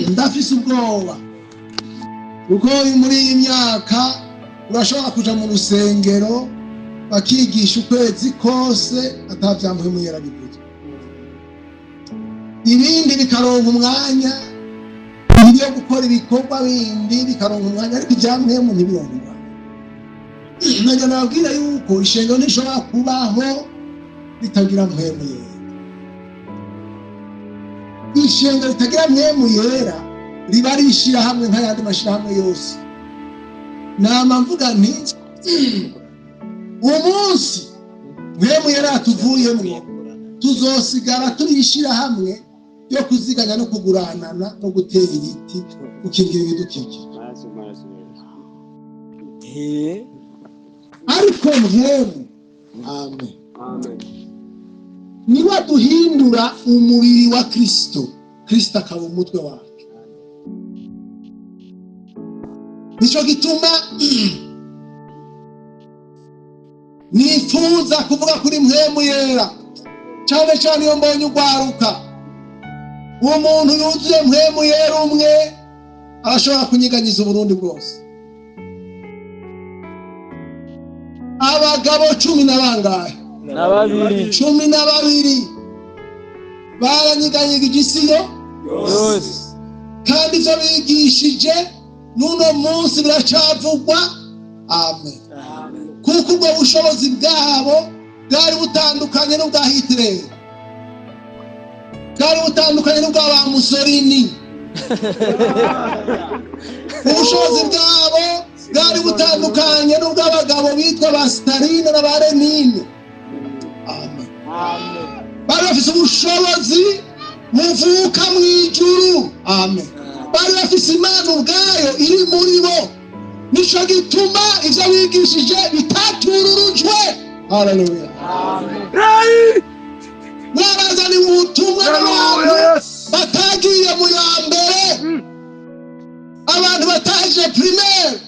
Ndafise ubwoba kuko muri iyi myaka urashobora kuja mu rusengero bakigisha ukwezi kose ata Mpwemu Yera bivuze, ibindi bikaronka umwanya, ibyo gukora ibikorwa bindi bikaronka umwanya, ariko ibya Mpwemu ntibironke umwanya. Najya nababwira yuko ishengero ntishobora kubaho ritagira Mpwemu Yera. Ishengero ritagira Mpwemu Yera riba ari ishirahamwe nk'ayandi mashirahamwe yose. Nama mvuga nti umunsi Mpwemu Yera atuvuyemwo tuzosigara turi ishirahamwe ryo kuziganya no kuguranana no gutera ibiti, gukingira ibidukikije. Ariko Mpwemu, amen, niwe aduhindura umubiri wa Kristo, Kristo akaba umutwe wacu. Nico gituma nifuza kuvuga kuri Mpwemu Yera, cyane cyane iyo mbonye ugwaruka. Umuntu yuzuye Mpwemu Yera umwe arashobora kunyiganyiza Uburundi bwose. Abagabo 10 na bangahe? Na babiri. 12 baranyiganyigije isi yose, kandi ivyo bigishije n'uno munsi biracavugwa. Amen. Kuko ubwo bushobozi bwabo bwari butandukanye n'ubwa Hitler, bwari butandukanye n'ubwa ba Mussolini. Ubushobozi bwabo bwari butandukanye n'ubw'abagabo bitwa ba Stalin na ba Lenin. Amen. Bari bafise ubushobozi buvuka mu ijuru. Amen. Bari bafise Imana ubwayo iri muri bo. Nico gituma ivyo bigishije bitatururujwe. Haleluya. Mwabazaniwe ubutumwa n'abantu batagiye mu ya mbere, abantu bataje primaire.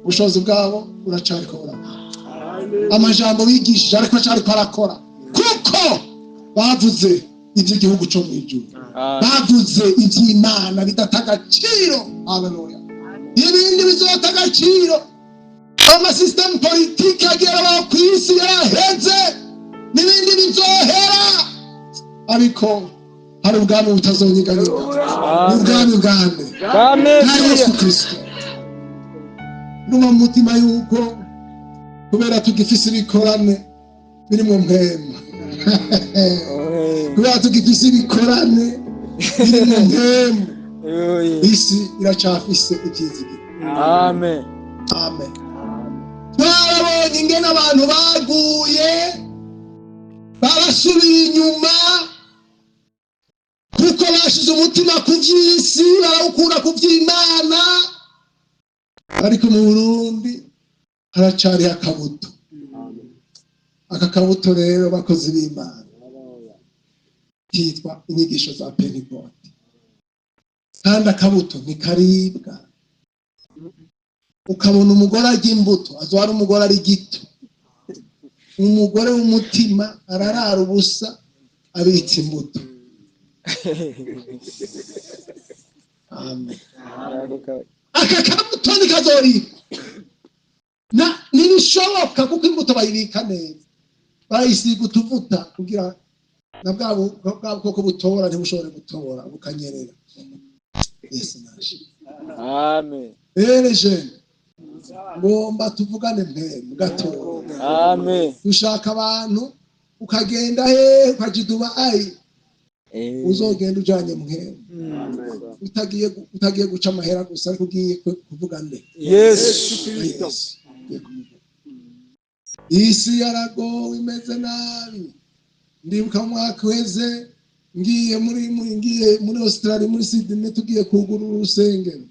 Ubushobozi bwabo buracariko burakora, amajambo bigishije ariko acariko arakora, kuko bavuze iby'igihugu cyo mu ijuru, bavuze iby'Imana bidata agaciro. Haleluya. Ibindi bizota agaciro, amasisitemu politiki agiye arabaho ku isi yaraheze, n'ibindi bizohera, ariko hari ubwami butazonyeganyega, ubwami bwande bwa Yesu Kristo. Ndumva mu mutima yuko kubera tugifise ibikorane biri mu mpema, kubera tugifise ibikorane biri mu mpema, isi iracafise ivyizigiro. Amen. Amen. Twarabonye ingene abantu baguye barasubira inyuma kuko bashize umutima ku vy'isi, barawukura ku vy'Imana. Ariko mu Burundi haracariho akabuto. Aka kabuto rero, bakozi b'Imana, kitwa inyigisho za Pentekote. Kandi akabuto ntikaribwa. Ukabona umugore arya imbuto, azoba ari umugore ari gito. Umugore w'umutima ararara ubusa abitse imbuto. Amen. Aka kabuto ntikazoribwa. Ntibishoboka kuko imbuto bayibika neza, bayisiga utuvuta kugira na bwa bwoko butora ntibushobore gutora bukanyerera. Yesu naje. Amen. Ereje ngomba tuvugane mpemu gatoya. Amen. Dushaka abantu ukagenda he ukaja i Dubai, uzogenda ujanye mpemu, utagiye guca amahera gusa, ariko ugiye kuvuga nde Yesu. Yesu. Isi yaragowe imeze nabi. Ndibuka mu mwaka uheze ngiye muri Australia, muri Sydney, tugiye kugurura urusengero.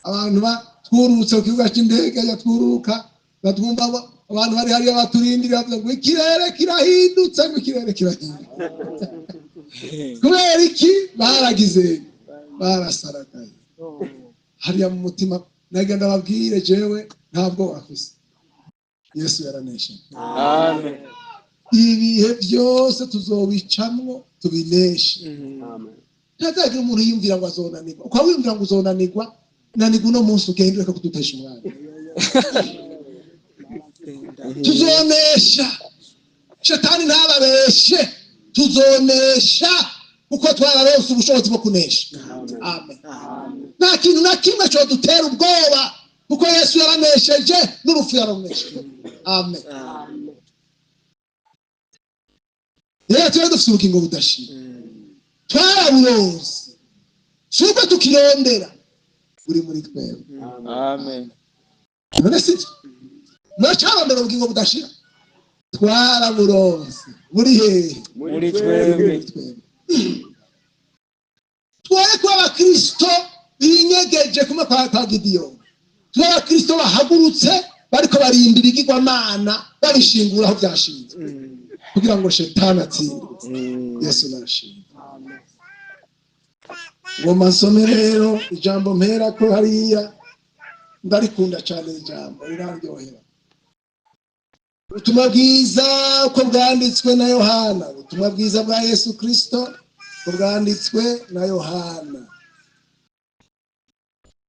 Abantu twurutse ku kibuga cy'indege, ya twuruka batwumva abantu bari hariya baturindira, bavuga ngo ikirere kirahindutse, ngo ikirere kirahindutse. Kubera iki? Baragize, barasaragaye hariya mu mutima. Nagira ndababwire, jewe ntabwo afise. Yesu yaranesheje. Amen. Ibihe byose tuzobicamwo, tubineshe. Ntazagira umuntu yiyumvira ngo azonanirwa. Ukaba wiyumvira ngo uzonanirwa, nanirwa uno munsi, ugende, ureka kudutesha umwanya. Tuzonesha. Shetani ntababeshe, tuzonesha kuko twararonse ubushobozi bwo kunesha. Amen. Nta kintu na kimwe codutera ubwoba kuko Yesu yaranesheje, n'urupfu yaranesheje. Amen. Rero tuba dufite ubugingo budashira, twaraburonse, si uko tukirondera, buri muri twebwe. Amen. None sibyo? Muracarondera ubugingo budashira? Twaraburonse, buri hehe? Muri twebwe. Muri twebwe. Twoye kuba abakristo binyegeje kumwe kwa Gidiyoni, tube abakristo bahagurutse, bariko barinda ibigirwamana, babishingura aho byashinzwe kugira ngo shetani atsindwe. Yesu nashimwe. Ngoma nsome rero ijambo mpera ko hariya, ndarikunda cyane ijambo, riraryohera. Ubutumwa bwiza uko bwanditswe na Yohana, ubutumwa bwiza bwa Yesu Kristo uko bwanditswe na Yohana,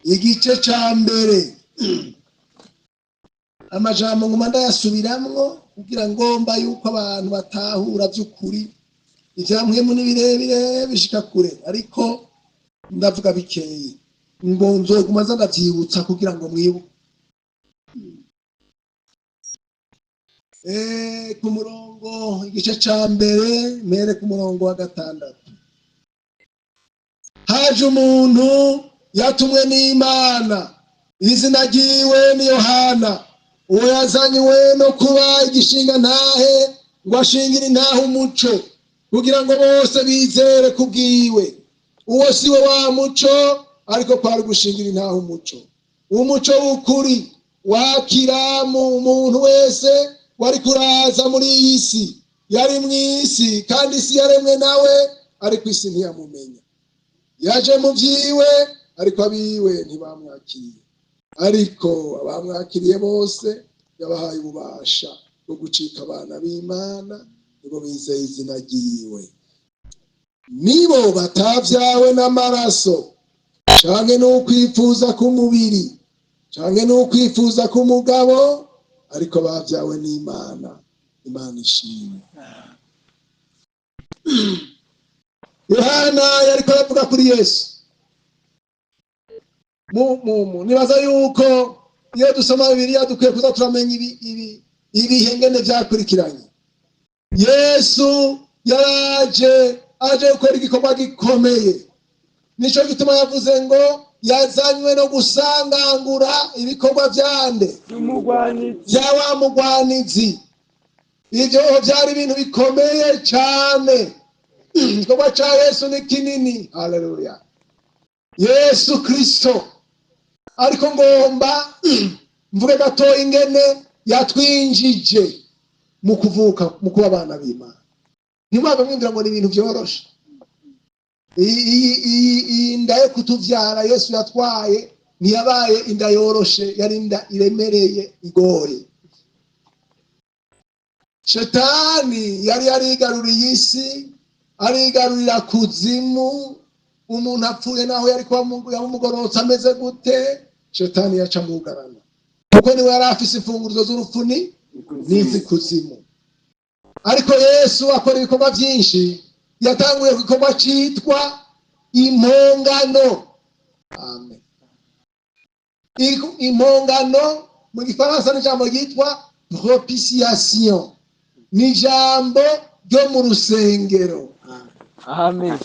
igice cya mbere. Amajambo nguma ndayasubiramwo kugira ngomba yuko abantu batahura by'ukuri. Ibya mpwemu ni birebire, bishika kure, ariko ndavuga bikeye ngo nzoguma nza ndavyibutsa kugira ngo mwibuke. Ku murongo, igice ca mbere, mere ku murongo wa 6. Haje umuntu yatumwe n'Imana, izina ryiwe ni Yohana. Uwo yazanywe no kuba igishinga ntahe, ngo ashingire intahe umuco, kugira ngo bose bizere kubwiwe. Uwo si we wa muco, ariko kwari gushingira intahe umuco. Umuco w'ukuri wakira mu muntu wese wari kuraza muri iyi si. Yari mu isi, kandi isi yaremwe nawe, ariko isi ntiyamumenya. Yaje mu vyiwe, ariko abiwe ntibamwakiriye. Ariko abamwakiriye bose yabahaye ububasha bwo gucika abana b'Imana, nibo bizeye izina ryiwe. Nibo batavyawe n'amaraso, canke n'ukwifuza k'umubiri, canke n'ukwifuza k'umugabo, ariko bavyawe n'Imana. Imana ishimwe. Yohana yariko aravuga kuri Yesu. Nibaza yuko iyo dusoma Bibiliya dukwiye kuza turamenya ibihe ngene vyakurikiranye. Yesu yaraje aje gukora igikorwa gikomeye. Nico gituma yavuze ngo yazanywe no gusangangura ibikorwa vyande? Vya wa mugwanizi. Ivyo vyari ibintu bikomeye cane. Igikorwa ca Yesu ni kinini. Haleluya. Yesu Kristo. Ariko ngomba mvuge gato ingene yatwinjije mu kuvuka, mu kuba abana b'Imana. Ntimwaba mwumvira ngo ni ibintu vyoroshe. Iyi nda yo kutuvyara Yesu yatwaye ntiyabaye inda yoroshe, yari inda iremereye, igoye. Shetani yari yarigaruriye isi, arigarurira kuzimu. Umuntu apfuye naho yari kuba yamugororotse ameze gute, Shetani yaca amugarana, kuko niwe yari afise imfunguruzo z'urupfu n'iz'ikuzimu. Ariko Yesu akora ibikorwa byinshi. Yatanguye ku gikorwa citwa impongano. Amen. Impongano mu gifaransa ni ijambo ryitwa propitiation, ni ijambo ryo mu rusengero. Amen.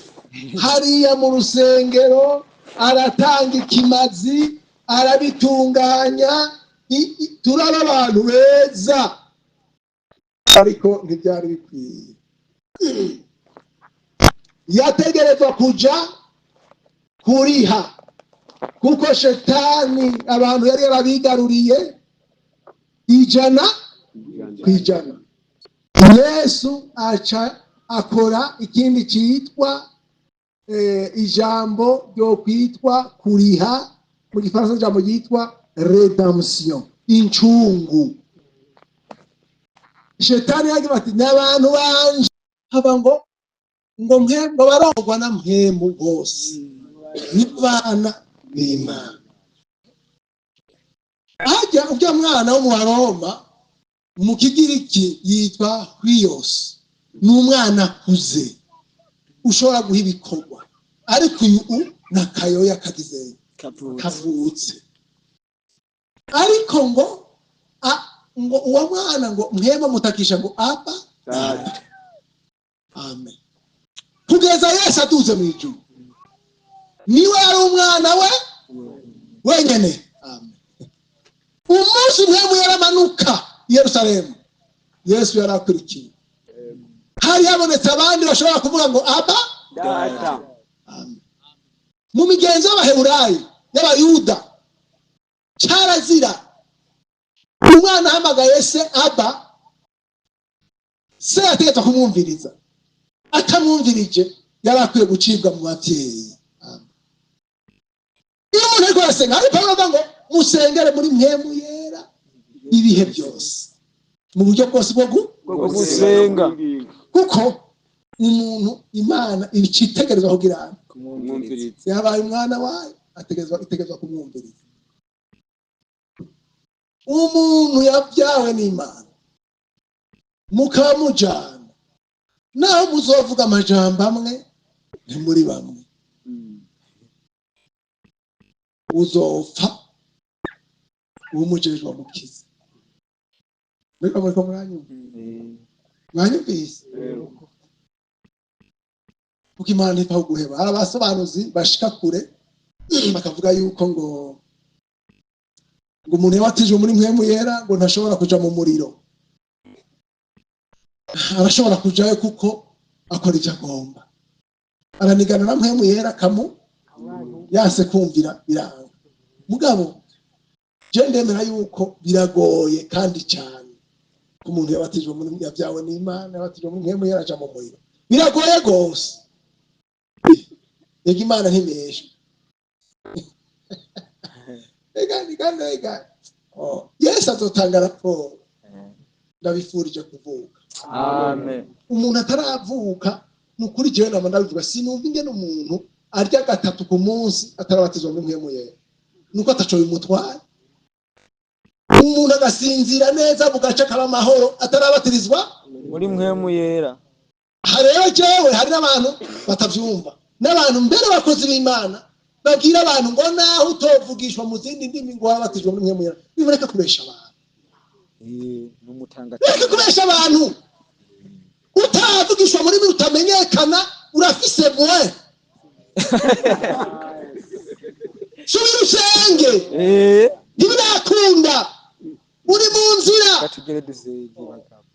Hariya mu rusengero aratanga ikimazi, arabitunganya, turaba abantu beza, ariko ntibyari bikwiye. Yategerezwa kuja kuriha, kuko shetani abantu yari yarabigaruriye 100%. Yesu aca Akora ikindi cyitwa ijambo ryo kwitwa kuriha, mu gifaransa ijambo ryitwa rédemption, incungu. Shetani yagira ati: "N'abantu banje haba ngo mwe ngo barongwa na Mpwemu bose ni bana b'Imana." Hajya ujya mwana wo mu Baroma, mu Kigiriki yitwa huios, ni umwana akuze ushobora guha ibikorwa, ariko uyu ni akayoya kagize kavutse. Ariko ngo uwo mwana ngo Mpwemu mutakisha ngo: "Aba Data." Amen. Kugeza Yesu aduze mu ijuru, niwe yari umwana we wenyene. Amen. Umunsi Mpwemu yaramanuka i Yerusalemu, Yesu yari akurikiye, hari habonetse abandi bashobora kuvuga ngo: "Aba Data." Amen. Mu migenzo y'Abaheburayi, y'Abayuda, cyarazira umwana ahamagaye se aba, se yategetswe kumwumviriza. Atamwumvirije yari akwiye gucibwa mu babyeyi. Amen. Iyo umuntu ariko arasenga, hari Pawulo avuga ngo musengere muri Mpwemu Yera ibihe byose, mu buryo bwose bwo bwo gusenga. Kuko umuntu Imana ibicitegerezwa kugira ngo kumwumviriza. Yabaye umwana wayo, ategerezwa, itegerezwa kumwumviriza. Umuntu yabyawe n'Imana, mukaba mujana, naho muzovuga amajambo amwe, ntimuri bamwe. Uzopfa uwumujejwe amukize. Muriko muranyumva? Mwanyumvise? Kuko Imana ntipfa kuguheba. Hari abasobanuzi bashika kure bakavuga yuko ngo umuntu yabatijwe muri Mpwemu Yera ngo ntashobora kuja mu muriro. Arashobora kujayo, kuko akora ivyo agomba, aranigana na Mpwemu Yera, kamu yanse kumvira biranga. Mugabo je ndemera yuko biragoye kandi cyane ko umuntu yabatijwe muri, yabyawe n'Imana, yabatijwe muri Mpwemu Yera aja mu muriro. Biragoye gose. Ega Imana ntibesha. Ega ega ega, oh, Yesu azotanga raporo. Ndabifurije kuvuka. Amen. Umuntu ataravuka, ni ukuri jewe nama ndabivuga, sinumva ingene umuntu arya gatatu ku munsi atarabatizwa muri Mpwemu Yera, nuko ataco bimutwara. Umuntu agasinzira neza bugaca akaba amahoro atarabatirizwa muri Mpwemu Yera. Aha rero jewe hari n'abantu batavyumva, n'abantu mbere bakozi b'Imana babwira abantu ngo naho utovugishwa mu zindi ndimi ngo warabatijwe muri Mpwemu Yera. Nimureke kubesha abantu. N'umutanga. Reka kubesha abantu. Utavugishwa muri mwe, utamenyekana, urafise mwe. Subira usenge. Ntibirakunda, uri mu nzira. Tugere dusenge bagabo.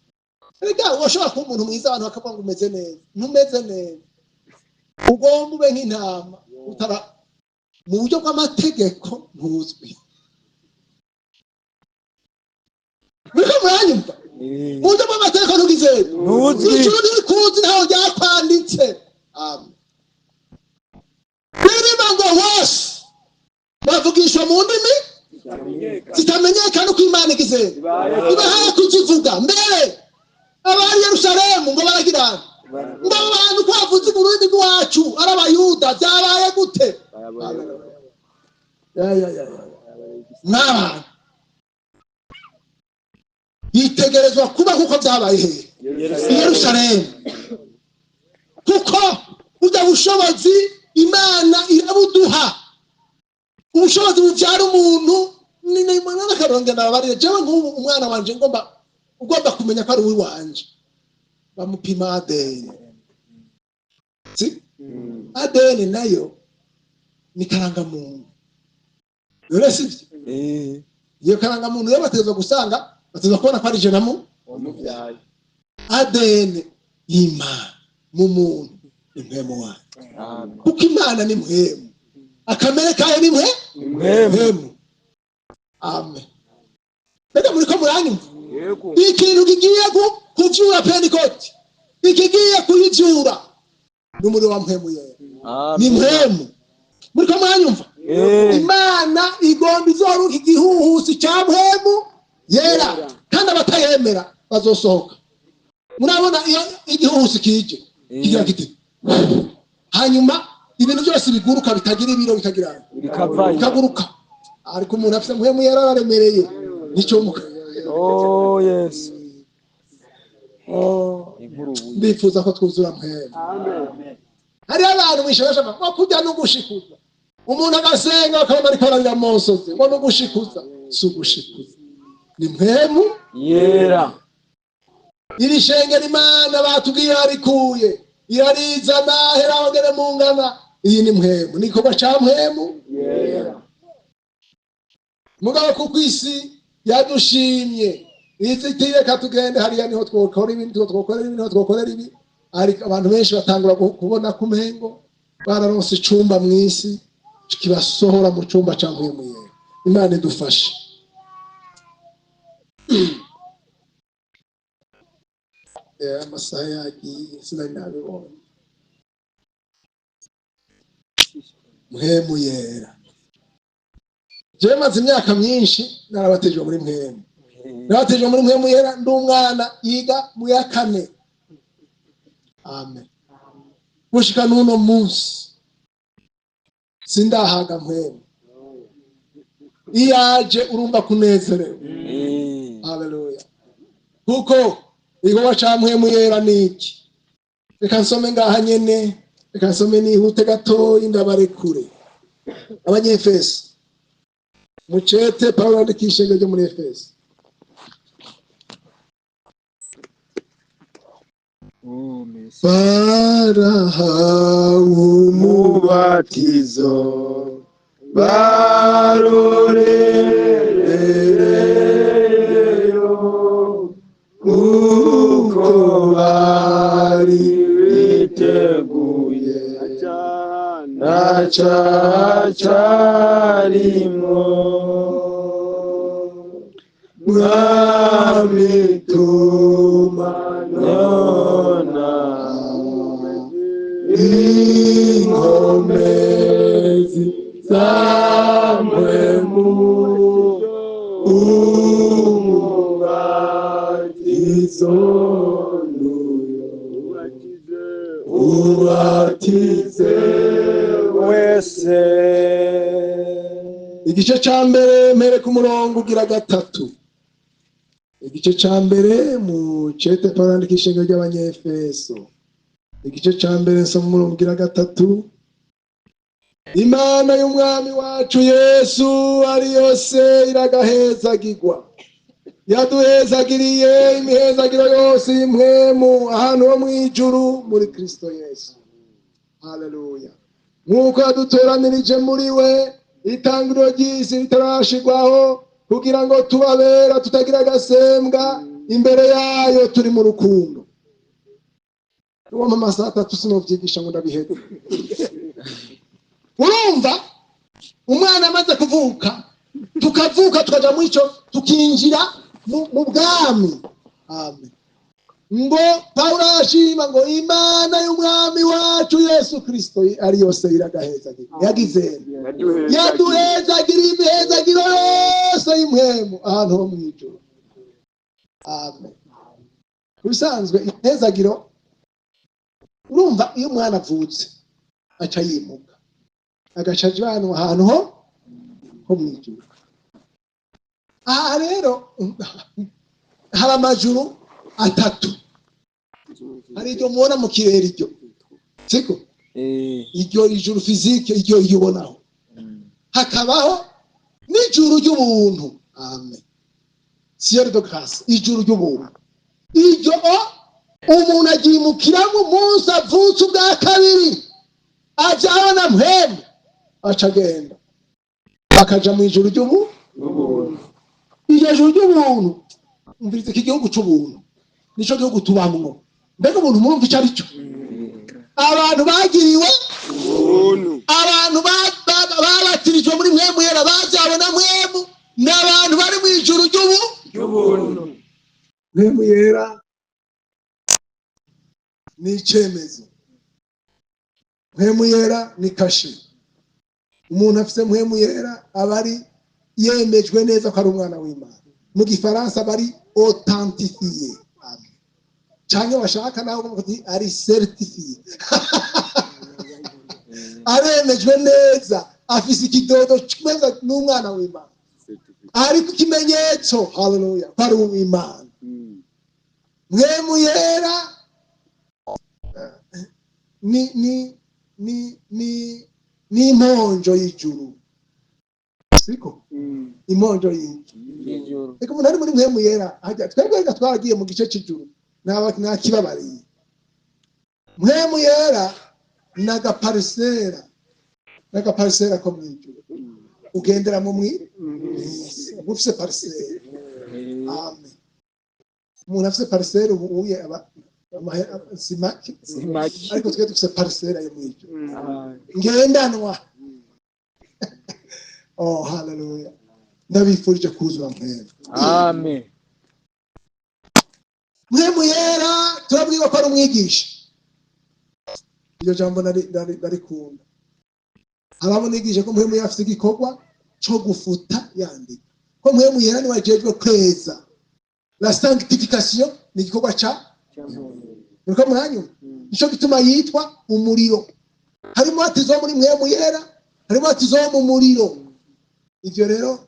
Rega urashobora kuba umuntu mwiza, abantu bakavuga ngo umeze neza. Ntumeze neza, ugomba ube nk'intama utara mu buryo bw'amategeko ntuzwi. Muriko muranyumva? Mu buryo bw'amategeko ntugize. Ntuzwi. Ijuru ntirikuzi, ntaho ryakwanditse. Amen. Birima ngo hose bavugishwa mu ndimi zitamenyekana uko Imana igize ibahaye kuzivuga. Mbere abari Yerusalemu ngo baragira ngo abo bantu ko bavuze mu rurimi rwacu ari Abayuda, byabaye gute? Ya, ya, ya, ya. N'abantu bitegerezwa kuba kuko byabaye hehe? I Yerusalemu. Kuko burya bushobozi Imana irabuduha, ubushobozi bubyara umuntu. N'akaronge nababarire, jewe nk'ubu umwana wanje ngomba, ugomba kumenya ko ari uwiwanje, bamupima ADN. Si ADN nayo ni karangamuntu rero, sivyo? Iyo karangamuntu rero bategerezwa gusanga, bategerezwa kubona ko ari je namu wamubyaye. ADN y'Imana mu muntu ni Mpwemu wayo. Amen. Kuko Imana ni mpwemu, akamere kayo ni mwe Mpwemu. Mpwemu. Amen. Mbega muriko muranyumva? Yego. Ikintu kigiye kuvyura Pentikoti. Ikigiye kuyivyura ni umuriro wa Mpwemu Yera, ni Mpwemu. Muriko mwanyumva? Imana igomba izoruka igihuhusi cya Mpwemu Yera, kandi abatayemera bazosohoka. Murabona iyo igihuhusi kije kigira kiti, hanyuma ibintu byose biguruka, bitagira ibiro, bikagira bikavayo, bikaguruka. Ariko umuntu afite Mpwemu Yera araremereye, nicyo muka. Oh Yesu. Oh. Ndifuza ko twuzura Mpwemu. Hariho abantu mwishobora ngo kujya no gushikuza, umuntu agasenga bakabona ariko ararira mu nsozi, ngo no gushikuza. Si ugushikuza, ni Mpwemu Yera. Iri shengero Imana batubwiye yarikuye, irarizana hera abagere mungana. Iyi ni Mpwemu, ni igikorwa ca Mpwemu. Mugabo kuko isi yadushimye, izi iti reka tugende hariya, niho twokora ibi, niho twokorera ibi, niho twokorera ibi. Ariko abantu benshi batangura kubona ko umengo bararonse icumba mw'isi kibasohora mu cumba ca Mpwemu Yera. Imana idufashe. Amasaha yagiye, sinari nabibonye. Mpwemu Yera, jewe maze imyaka myinshi narabatijwe muri Mpwemu, narabatijwe muri Mpwemu Yera ndi umwana yiga mu ya kane. Amen. Gushika n'uno munsi sindahaga Mpwemu. Iyo aje urumva kunezerewe. Haleluya! Kuko igikorwa ca Mpwemu Yera ni iki? Reka nsome ngaha nyene, reka nsome nihute gatoyi, ndabarekure. Abanyefeso, mucete Pawulo yandikisha ishengero ryo muri Efeso. Barahawe umubatizo, barorereyo uko bari biteguye, nta cyaha cyarimwo. Mwami, tuma nona inkomezi za Mpwemu, umubatizo n'uyo ubatize wese. Igice ca mbere, mpere ku murongo ugira gatatu. Igice ca mbere mu cete Pawulo yandika ishengero ry'Abanyefeso, igice ca mbere, nsoma umurongo ugira gatatu. Imana y'Umwami wacu Yesu ari yose iragahezagirwa, yaduhezagiriye imihezagiro yose y'impwemu ahantu ho mw'ijuru muri Kristo Yesu. Haleluya! Nk'uko yadutoranirije muri we itangiriro ry'isi ritarashirwaho, kugira ngo tubabera tutagira agasembwa imbere yayo turi mu rukundo. Uwo amasaha 3 sinovyigisha ngo ndabihebe. Urumva umwana amaze kuvuka, tukavuka tukaja muri ico, tukinjira mu bwami. Amen. Ngo Pawulo arashima ngo Imana y'Umwami wacu Yesu Kristo ari yose iragahezagira, yagize yaduhezagira imihezagiro yose y'impwemu ahantu ho mw'ijuru. Amen. Kubisanzwe imihezagiro, urumva iyo umwana avutse aca yimuka, agaca ajanwa ahantu ho mw'ijuru. Aha rero hari amajuru atatu. Hari iryo mubona mu kirere, iryo siko, iryo ijuru physique, iryo ubonaho. Hakabaho n'ijuru ry'ubuntu. Amen. Ciel de grâce, ijuru ry'ubuntu. Iryo umuntu aryimukiramo umunsi avutse ubwa kabiri, ajaho na Mpwemu, aca agenda akaja mu ijuru ry'ubuntu. Iryo juru ry'ubuntu, umviriza, iki gihugu c'ubuntu nico gihugu tubamwo. Mbega ubuntu murumva ico ari cyo? Abantu bagiriwe ubuntu, abantu babatirijwe muri Mpwemu Yera, bavyawe na Mpwemu, ni abantu bari mu ijuru ry'ubuntu. Mpwemu Yera. Ni icyemezo. Mpwemu Yera ni kashe. Umuntu afite Mpwemu Yera aba ari yemejwe neza ko ari umwana w'Imana. Mu Gifaransa aba ari authentifié. Amen. Cyangwa bashaka nawe ukavuga uti ari certifié. Aremejwe neza, afise ikidodo kimeze n'umwana w'Imana. Ariko ikimenyetso, haleluya, ko ari uw'Imana. Mpwemu Yera ni imponjo y'ijuru, siko? Imponjo y'ijuru. Reka umuntu ari muri Mpwemu Yera hajya twebwe, reka twaragiye mu gice cy'ijuru, nta kibabariye. Mpwemu Yera ni agaparisera ko mu ijuru ugendera mu mwisi, uba ufise parisera. Amen. Umuntu afise parisera ubu uye aba si make. Si make. Ariko twe dufise parisera yo mu ijuru ngendanwa. Oh, haleluya! Ndabifurije kuzura Mpwemu. Amen. Mpwemu Yera turabwirwa ko ari umwigisha. Iryo jambo ndarikunda. Hari abo nigisha ko Mpwemu Yera afite igikorwa cyo gufuta yandika, ko Mpwemu Yera niwe ajejwe kweza. La sanctification ni igikorwa ca niko mwanyuma. Nico gituma yitwa umuriro. Harimo batizo muri Mpwemu Yera, harimo batizo mu muriro. Ivyo rero,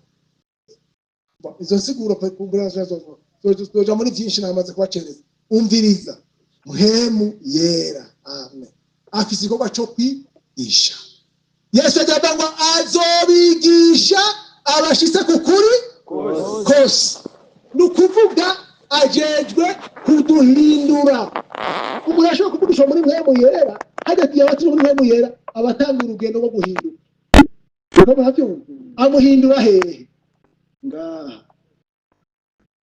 izo nsiguro pe kumbura zoja muri byinshi, namaze kubacereza. Umviriza, Mpwemu Yera, amen, afise igikorwa cyo kwigisha. Yesu agira ngo azobigisha abashitse ku kuri kose. Ni ukuvuga ajejwe kuduhindura. Umuntu ashobora kuvugisha muri Mpwemu Yera, hajya igihe abatiri muri Mpwemu Yera abatanga urugendo rwo guhinduka. Uko murabyumva, amuhindura hehe? Ngaha.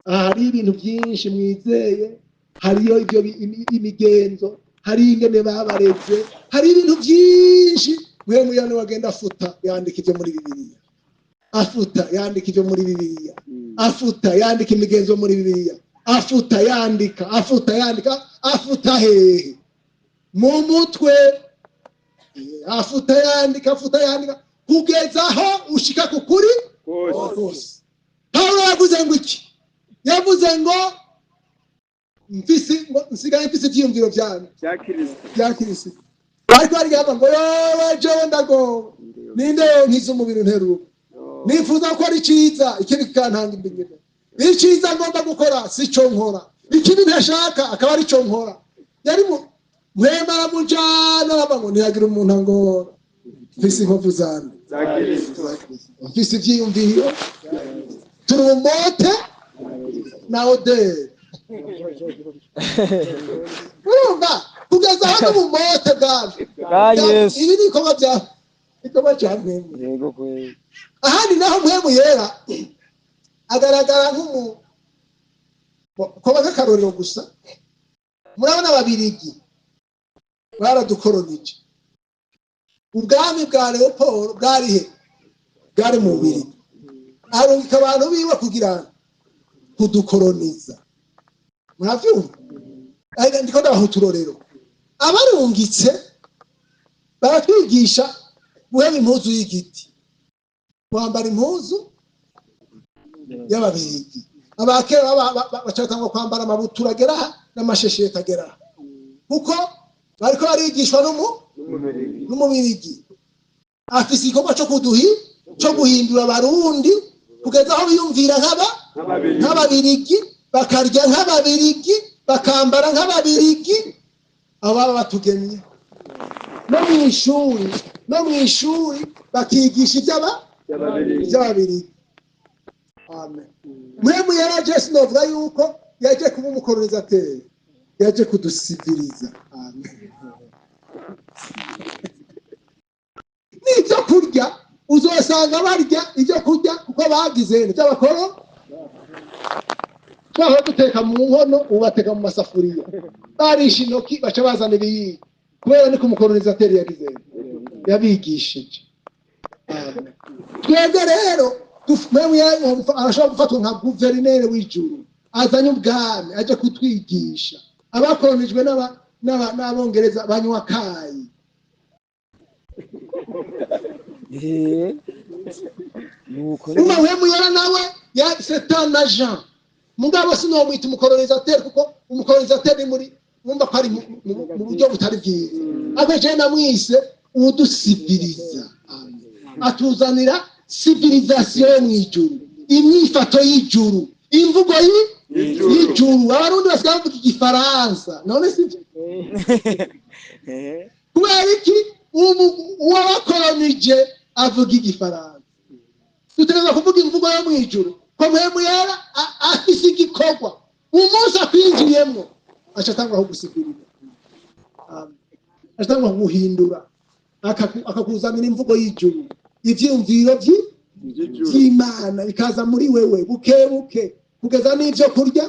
Aha hari ibintu byinshi mwizeye, hariyo ibyo imigenzo, hari ingene babareze, hari ibintu byinshi. Mpwemu Yera niwe agenda afuta yandika ibyo muri Bibiliya, afuta yandika ibyo muri Bibiliya, afuta yandika imigenzo muri Bibiliya, afuta yandika, afuta yandika. Afuta hehe? Mu mutwe. Afuta yandika, afuta yandika, kugeza aho ushika ku kuri kose. Pawulo yavuze ngo iki? Yavuze ngo mfise, ngo nsigaye mfise ivyiyumviro vyanyu bya Kirisito. Bya Kirisito. Ariko hari igihe ngo yowe, jewe ndagowe, ninde yonkiza umubiri unteruka? Nifuza gukora iciza, ikibi kikantanga imbere. Iciza ngomba gukora si cyo nkora, ikibi ntashaka akaba ari cyo nkora. Yari mu Mpwemu aramujana, aravuga ngo ntiyagira umuntu angora, mfise inkovu zanje za Kirisito. Mfise ivyiyumviro turumote na odeur. Urumva, kugeza aho n'ubumote bwabyo Bwa Yesu. Ibi ni ibikorwa bya Mpwemu. Yego kweli. Ahandi naho Mpwemu Yera agaragara nk'umu koba nk'akarorero gusa. Murabona Ababirigi baradukoronije. Ubwami bwa Leopold bwari he? Bwari mu Bubirigi. Arungika abantu biwe kugira kudukoroniza. Muravyumva? Ariko ndiko ndabaha uturorero. Abarungitse baratwigisha guheba impuzu y'igiti, kwambara impuzu y'Ababirigi. Abakera bacatangwa kwambara amabutura agera aha n'amashesheti agera aha, kuko bariko barigishwa n'Umubirigi. Afise igikorwa co kuduhi co guhindura Abarundi kugeza aho biyumvira nk'Ababirigi, bakarya nk'Ababirigi, bakambara nk'Ababirigi. Abo baba batugemye no mw'ishuri bakigisha iby'Ababirigi. Amen. Mpwemu Yera je sinovuga yuko yaje kuba umukolonizateri, yaje kudusiviriza. Amen. N'ibyo kurya uzosanga barya ibyo kurya kuko bagize iby'abakoro. Twahora duteka mu nkono, ubu bateka mu masafuriya. Barisha intoki, baca bazana ibiyiko, kubera niko umukolonizateri yagize, yabigishije. Amen. Twebwe rero Mpwemu arashobora gufatwa nka guverineri w'ijuru azanye ubwami, aje kutwigisha abakolonijwe n'aba. n'Abongereza banywa kayi. Umva Mpwemu Yera nawe c'est un agent. Mugabo sinomwita umukolonisateur, kuko umukolonisateur ni muri wumva ko ari mu buryo butari bwiza. Ariko jewe namwise udusiviliza, atuzanira civilisation yo mw'ijuru, imyifato y'ijuru, imvugo y'ijuru. Abarundi basigaye bavuga igifaransa, none sivyo? Kubera iki uwabakolonije avuga igifaransa? Dutegerezwa kuvuga imvugo yo mw'ijuru, ko Mpwemu Yera afise igikorwa. Umunsi akwinjiyemwo aca atangura kugusigurira, aca atangura kuguhindura, akakuzanira imvugo y'ijuru, ivyiyumviro vy'Imana bikaza muri wewe buke buke, kugeza n'ivyo kurya.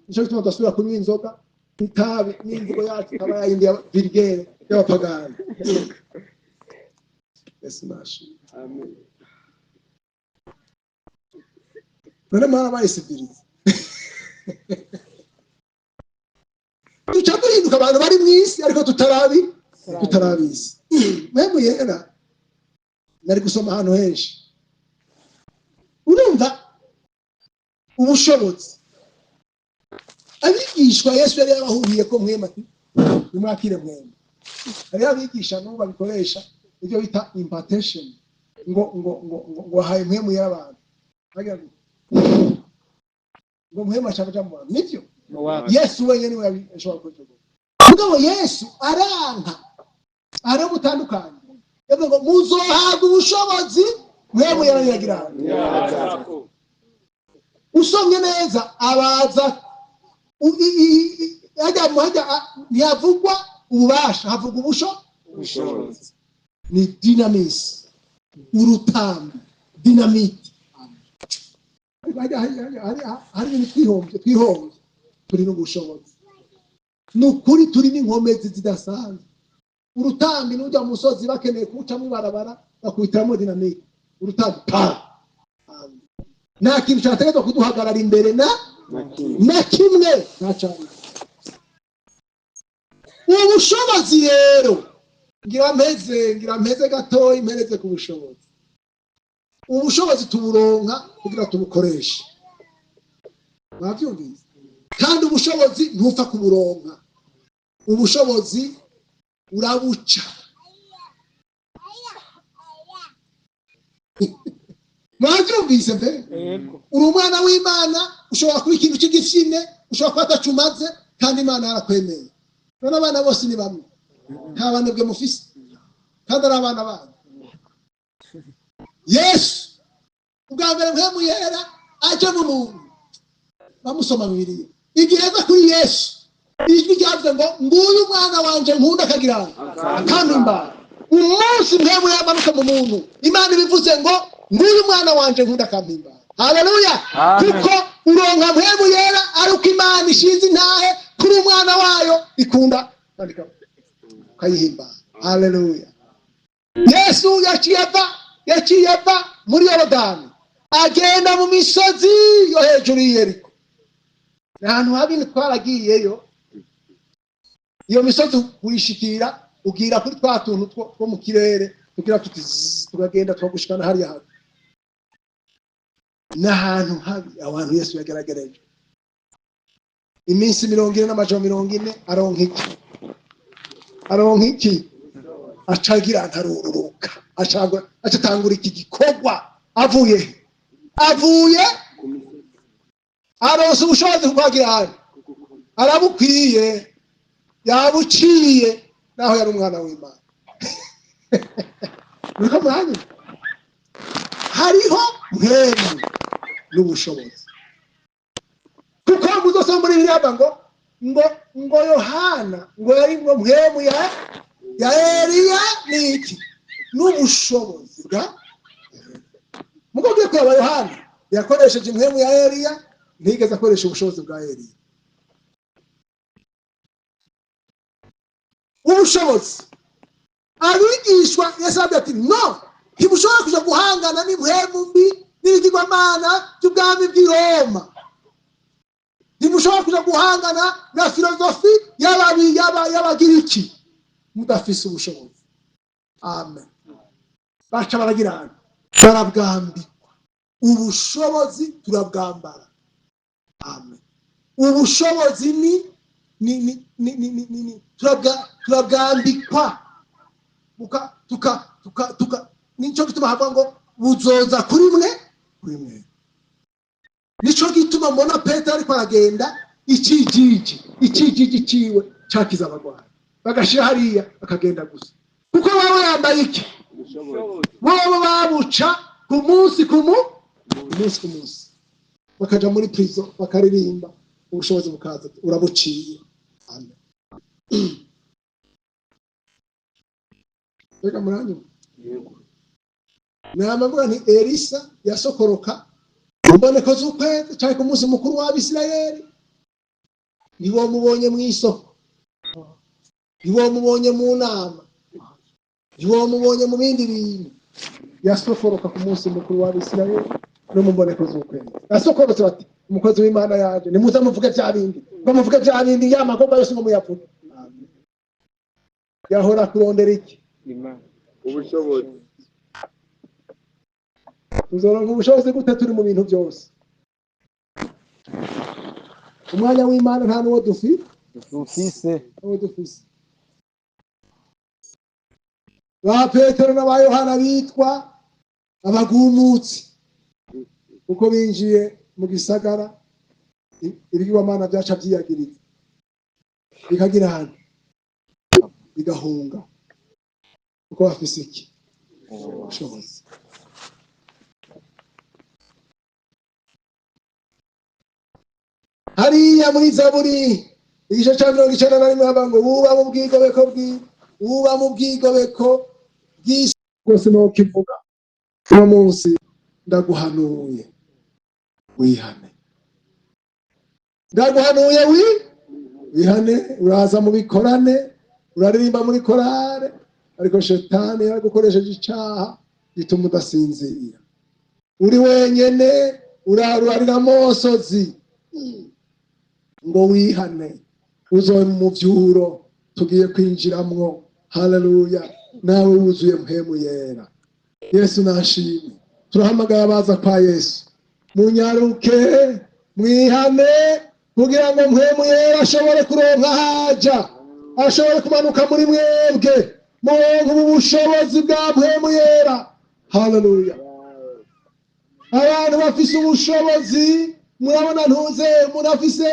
Nico gituma tudasubira kunywa inzoga, itabi, n'imvugo yacu ikaba yayindi ya vulgaire y'abapagani. Yesu nashimwe. Amen. None mwarabaye civilisé. Duca duhinduka abantu bari mw'isi, ariko tutarabizi. Mpwemu Yera nari gusoma ahantu henshi. Urumva ubushobozi abigishwa Yesu yari yabahuriye ko Mpwemu ati nimwakire Mpwemu. Hariho abigisha n'ubu babikoresha ibyo bita impartation, ngo ngo ngo ngo ngo bahaye Mpwemu y'abantu, bagira ngo ngo Mpwemu ashaka kuja mu bantu. Nivyo Yesu wenyene niwe yashobora kubivuga. Mugabo Yesu aranka, aramutandukanya, yavuze ngo muzohabwa ubushobozi Mpwemu yarabiragira. Usomye neza abaza ntihavugwa ububasha, havugwa ubushobozi. Ni dynamis, urutambi, dynamite. Hari ibintu twihombye, turi n'ubushobozi. Ni ukuri turi n'inkomezi zidasanzwe. Urutambi n'ujya mu musozi bakeneye kuwucamo ibarabara, bakubitiramo dynamite, urutambi pa. Nta kintu cyategerezwa kuduhagarara imbere na kimwe, nta cyane. Ubushobozi rero ngira mpeze gatoya, impereze ku bushobozi. Ubushobozi tuburonka kugira tubukoreshe. Mwavyumvise? Kandi ubushobozi ntupfa kuburonka, ubushobozi urabuca. Mwavyumvise mbe? Uri umwana w'Imana, ushobora kuba ikintu cy'igifyine, ushobora kuba atacumaze, kandi Imana yarakwemeye. None abana bose ni bamwe, nta banebwe mufise, kandi ari abana banyu. Yesu ubwa mbere Mpwemu Yera aje mu muntu, bamusoma Bibiliya, igihe aza kuri Yesu ijwi ryavuze ngo nguyu umwana wanje nkunda akagira akampimbara. Umunsi Mpwemu Yera amanuka mu muntu, Imana ibivuze ngo nguyu umwana wanje nkunda akampimbara. Haleluya! Kuko uronka Mpwemu Yera ari uko Imana ishinze intahe kuri umwana wayo ikunda ukayihimbara. Haleluya! Yesu yaciye ava muri Yorodani agenda mu misozi yo hejuru y'Yeriko. Ahantu habi twaragiyeyo, iyo misozi uyishikira ugira kuri twa tuntu two mu kirere, tugira tuti tukagenda twagushikana hariya habi. N'ahantu habi abantu Yesu yagaragareje iminsi 40 n'amajoro 40, aronka iki acagira ntarururuka, acatangura iki gikorwa. Avuye aronse ubushobozi kugira hano, arabukwiye, yabuciye naho yari umwana w'Imana. Niko mwanya hariho Mpwemu n'ubushobozi, kuko muzosoma muri Bibiliya ngo ngo ngo Yohana ngo yari ngo Mpwemu ya Eliya ni iki n'ubushobozi bwa mugo. Ugiye kureba Yohana yakoresheje Mpwemu ya Eliya, ntigeze akoresha ubushobozi bwa Eliya. Ubushobozi abigishwa Yesu arababwira ati no, ntimushobora kuja guhangana n'impwemu mbi n'ibigirwamana by'ubwami bw'i Roma, Ntimushobora kuja guhangana na filozofi y'Abagiriki mudafise ubushobozi. Amen. Baca baragirana, barabwambikwa ubushobozi, turabwambara. Amen. Ubushobozi ni ni ni ni ni ni ni turabwambikwa, tuka tuka tuka. Nico gituma havuga ngo buzoza kuri mwe, kuri mwe. Nico gituma mbona Petero ariko aragenda, icijiji ciwe cakiza abagwayi, bagashira hariya akagenda gusa, kuko baba yambaye iki? Bobo babuca ku munsi ku munsi ku munsi, bakaja muri prison bakaririmba, ubushobozi bukaza, urabuciye. Amen. Reka muranyuma. Namavuga nti Elisa yasokoroka mu mboneko z'ukwezi canke ku munsi mukuru w'Abisirayeli, ntiwomubonye mw'isoko, ntiwomubonye mu nama, ntiwomubonye mu bindi bintu. Yasokoroka ku munsi mukuru w'Abisirayeli no mu mboneko z'ukwezi. Yasokorotse bati umukozi w'Imana yaje, nimuze muvuge vya bindi, ngo muvuge vya bindi, ya magorwa yose ngo muyavuge. Yahora kurondera iki? Ubushobozi. Tuzoronka ubushobozi gute turi mu bintu byose? Umwanya w'Imana nta n'uwo dufise. N'uwo dufise. Ba Petero n'aba Yohana bitwa abagumutsi kuko binjiye mu gisagara, ibigirwamana byaca byiyagiriza bikagira ahantu bigahunga, kuko bafise iki? Ubushobozi. Hariya muri Zaburi igice ca 91 havuga ngo buba mu bwigobeko buba mu bwigobeko bw'isi rwose. Nokivuga uno munsi, ndaguhanuye wihane, ndaguhanuye wihane. Uraza mu bikorane, uraririmba muri korale, ariko shetani yaragukoresheje icaha gituma udasinzira. Uri wenyene urarurarira amosozi ngo wihane, uzobe mu muvyuro tugiye kwinjiramwo. Haleluya. Nawe wuzuye mpemu yera. Yesu nashimwe. Turahamagara abaza kwa Yesu, munyaruke mwihane, kugira ngo mpemu yera ashobore kuronka haja, ashobore kumanuka muri mwebwe, muronke ubu bushobozi bwa mpemu yera. Haleluya. Abantu bafise ubushobozi, murabona ntuze umuntu afise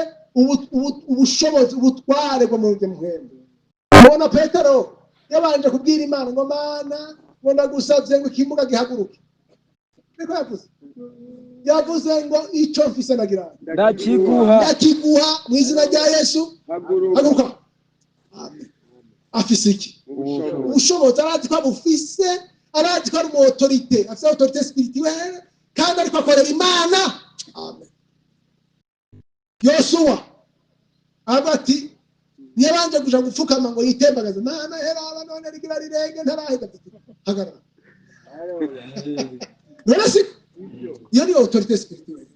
ubushobozi, ubutware bwo muri mwebwe. Mubona Petero yabanje kubwira Imana ngo Mana, ngo ndagusavye ngo ikimuga gihaguruke. Niko yavuze. Yavuze ngo ico mfise nagira ndakiguha, ndakiguha mu izina rya Yesu, haguruka. Amen. Afise iki? Ubushobozi. Arazi ko abufise, arazi ko ari umu autorité, afise autorité spirituelle, kandi ariko akorera Imana. Amen. Yosuwa avuga ati ntiyabanje kuja gupfukama ngo yitembagaze, Mana heraba none rigira rirenge ntaraheza. Hagarara. None si iyo ni autorité spirituelle?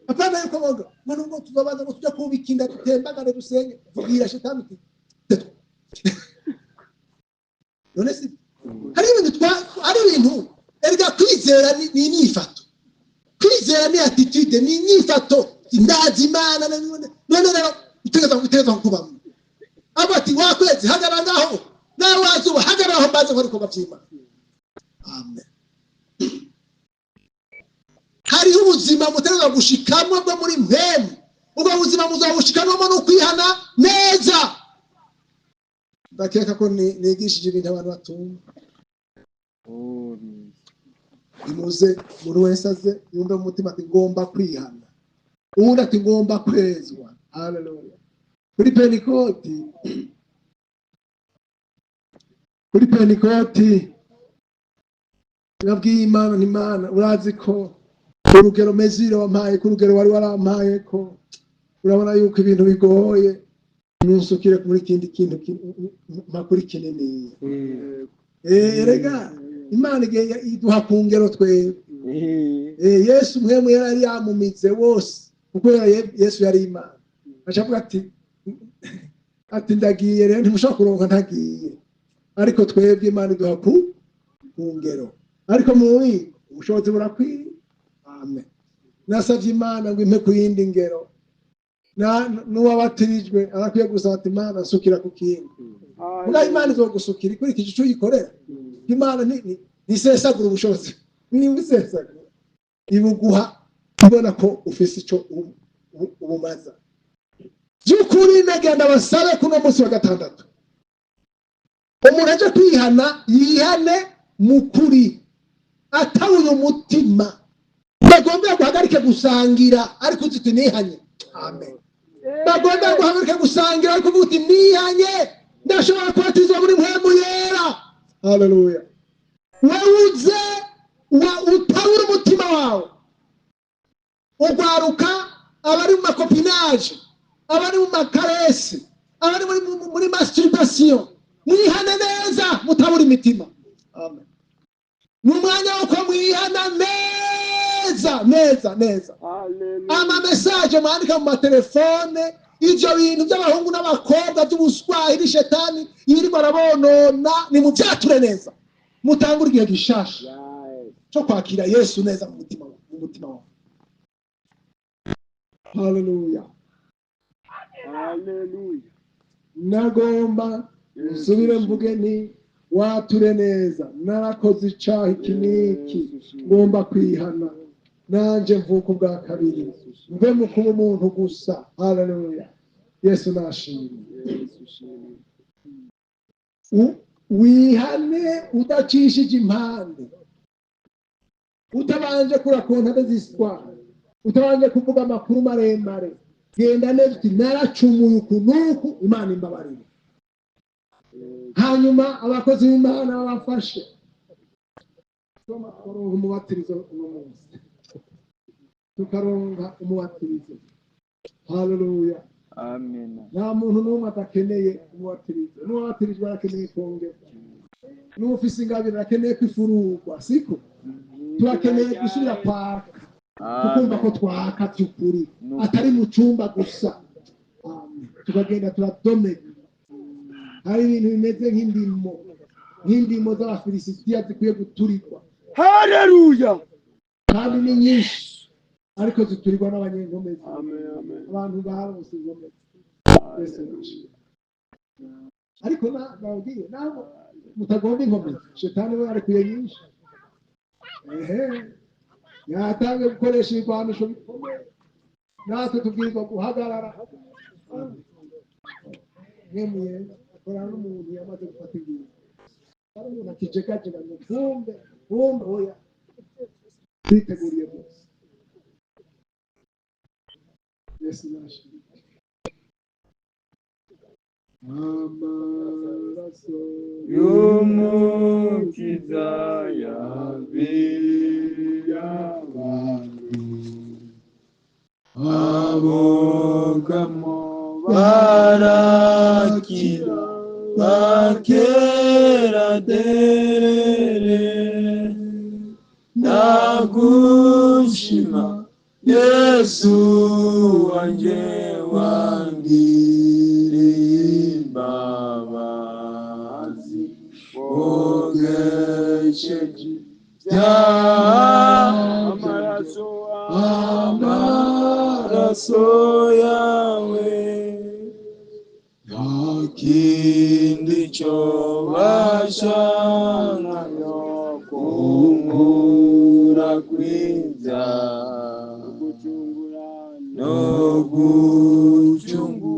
Apana yuko boga ngo nubwo tuzobanza ngo tujya kubika inda dutembagare dusenge, vugira shetani uti tetwa. None si hari ibintu hari ibintu erega kwizera ni inyifato, kwizera ni attitude, ni inyifato. Ndazi Imana none rero utegereza kubamo. Abo ati wakwezi hagarara ngaho, nawe wazuba hagarara aho, mbaze nkora ibikorwa vy'Imana. Amen. Hariho ubuzima mutegerezwa gushikamwo bwo muri mpemu. Ubwo buzima muzobushikamwo no kwihana neza. Ndakeka ko nigishije ibintu abantu batumva. Nimuze umuntu wese aze yumve mu mutima ati ngomba kwihana, uwundi ati ngomba kwezwa. Haleluya. Kuri Pentikoti nabwiye Imana nti Imana urazi ko urugero mezire wampaye, ko urugero wari warampaye, ko urabona yuko ibintu bigoye, nusukire kuri kindi kintu mpakuri kinini. Erega Imana igihe iduha ku ngero twebwe. Yesu mwemu yari yamumize wose, kuko Yesu yari Imana. Acavuga ati ndagiye rero ntimushobora kuronka ntagiye. Ariko twebwe Imana iduha ku ngero. Ariko mu bubiko ubushobozi burakwiye. Amen. Nasavye Imana ngo impe ku yindi ngero. N'uwabatirijwe arakwiye gusaba ati Imana nsukira ku kindi. Muga Imana izogusukira ikurikije ico uyikorera. Imana ntisesagura ubushobozi. Ntisesagura. Ibuguha ibona ko ufise ico ubumaza. By'ukuri nagenda basabe kuno munsi wa gatandatu. Umuntu aje kwihana yihane mukuri atawuye umutima. Bagomba guhagarika gusangira ariko uti nihanye. Amen. Bagomba guhagarika gusangira ariko uti nihanye, ndashobora kubatizwa muri mpwemu yera. Haleluya. Wewe wa utawura umutima wawe. Ugwaruka abari mu makopinage, abari mu makaresi, abari muri masturbation, mwihane neza mutabura imitima. Amen. Numwanya wo mwihana neza neza neza. Ama message mwandika mu matelefone, ivyo bintu by'abahungu n'abakobwa by'ubuswahili shetani yirimo arabonona, ni mu byature neza. Mutangure igihe gishasha cyo kwakira Yesu neza mu mutima wawe. Haleluya. Haleluya. Nagomba nsubire mvuge nti wature neza, narakoze icaha iki n'iki, ngomba kwihana nanje mvuka ubwa kabiri, mve mu kuba umuntu gusa. Haleluya. Yesu nashimwe. Wihane udacishije impande, utabanje kurakonta ziswa, utabanje kuvuga amakuru maremare. Genda neza uti naracumuye uku n'uku, Imana imbabarire. Hanyuma abakozi b'Imana babafashe tukaronka umubatirizo uno munsi, tukaronka umubatirizo. Haleluya. Amen. Nta muntu n'umwe adakeneye umubatirizo. N'uwabatirijwe arakeneye kongerwa, n'ufise ingabire arakeneye kwifururwa, siko? Turakeneye gusubira kwaka, tukumva ko twaka by'ukuri, atari mu cyumba gusa. Tukagenda turadomeka. Hari ibintu bimeze nk'indimo z'Abafilisitiya zikwiye guturikwa. Haleluya. Kandi ni nyinshi ariko ziturirwa n'abanyenkomezi. Amen. Abantu baronse inkomezi. Ariko nababwiye nabo mutagomba inkomezi, shetani we arekuye nyinshi. Yatangiye gukoresha ibigwanisho bikomeye, natwe tubwirizwa guhagarara. Mwemye akorana n'umuntu yamaze gufata ingingo, ari umuntu akijegajega ngo vumbe vumbe, oya, twiteguriye rwose. Yesu nashimwe. Amaraso y'Umukiza yabiriye abantu, abogamo barakira bakera derere. Ndagushima Yesu wanje wangiriye imbabazi, wogesheje ibyaha amaraso yawe, nta kindi cyo bashana kunkura kw'ibyaha no gucungura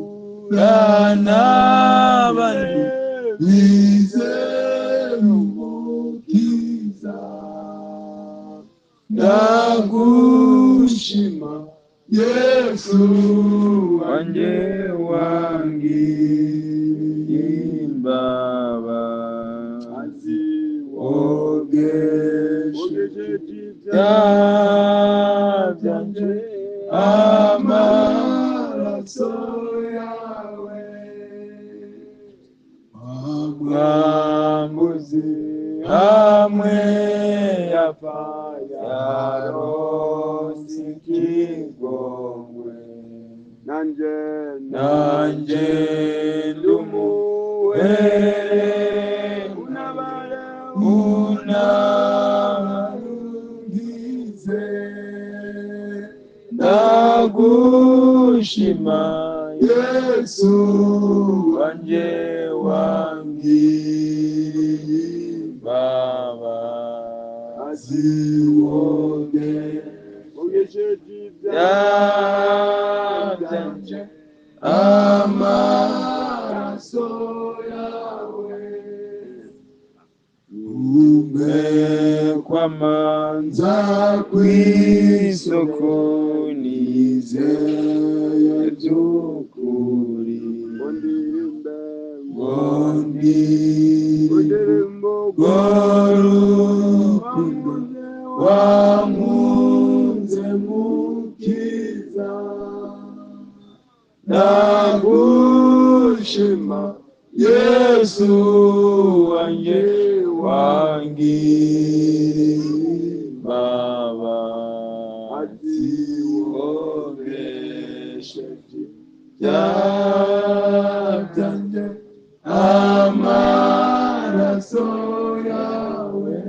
n'abandi bizera Umukiza. Ndagushima Yesu wanje wangiriye imbabazi, wogesheje ibyaha byanje amaraso yawe, mwambuzi hamwe yapfa yaronse ikigongwe, nanje Nanje ndumuwere unabarungize ndagushima Yesu wanje wangiriye imbabazi byanje amaraso yawe umbe kwamanza kw'isoko nizeye by'ukuri ngorukundo wankunze mukiza ndagushima Yesu wanje wangiriye imbabazi wogesheje byanje amaraso yawe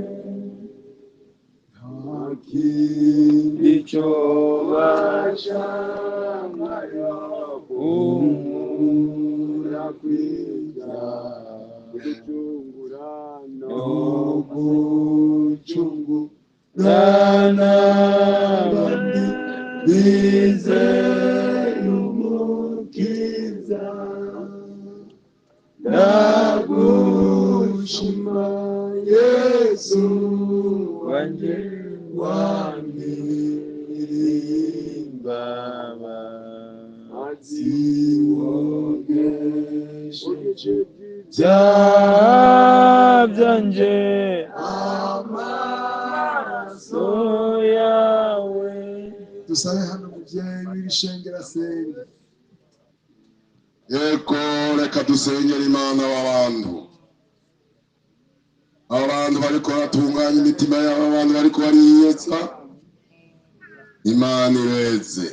nta kindi cobasha nkayo kunkura kw'ibyaha no gucungurana abandi bizeye umukiza ndagushima Yesu wanje wangiriye imbabazi wogesheje byanje amaraso yawe. Dusabe hano muvyeyi w'iri shengero. Yego, reka dusengere Imana. W'abantu, abantu bariko baratunganya imitima yabo, abantu bariko bariyeza, Imana ibeze.